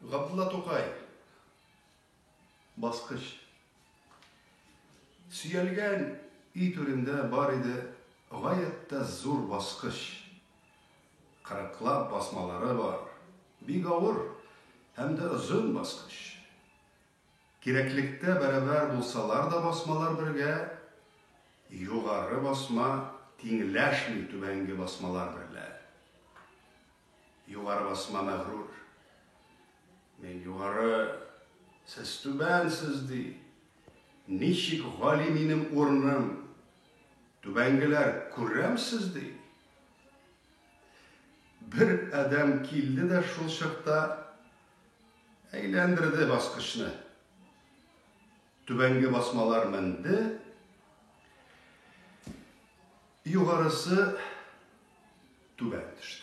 Габдулла Тукай. Баскыч. Сөялгән өй түрендә бар иде гаять тә зур баскыч. Кырыклап басмалары бар. Бик авыр һәм дә озын баскыч. Кирәклектә бәрабәр булсалар да басмалар бергә, югары басма тиңләшми түбәнге басмалар берлә. Югары басма мәгърур. Мин югары, сез түбәнсез, ди. Ничек гали минем урыным, түбәнгеләр күрәмсез, ди. Бер адәм килде дә шул чакта әйләндерде баскычны. Түбәнге басмалар менде, югарысы түбән төште.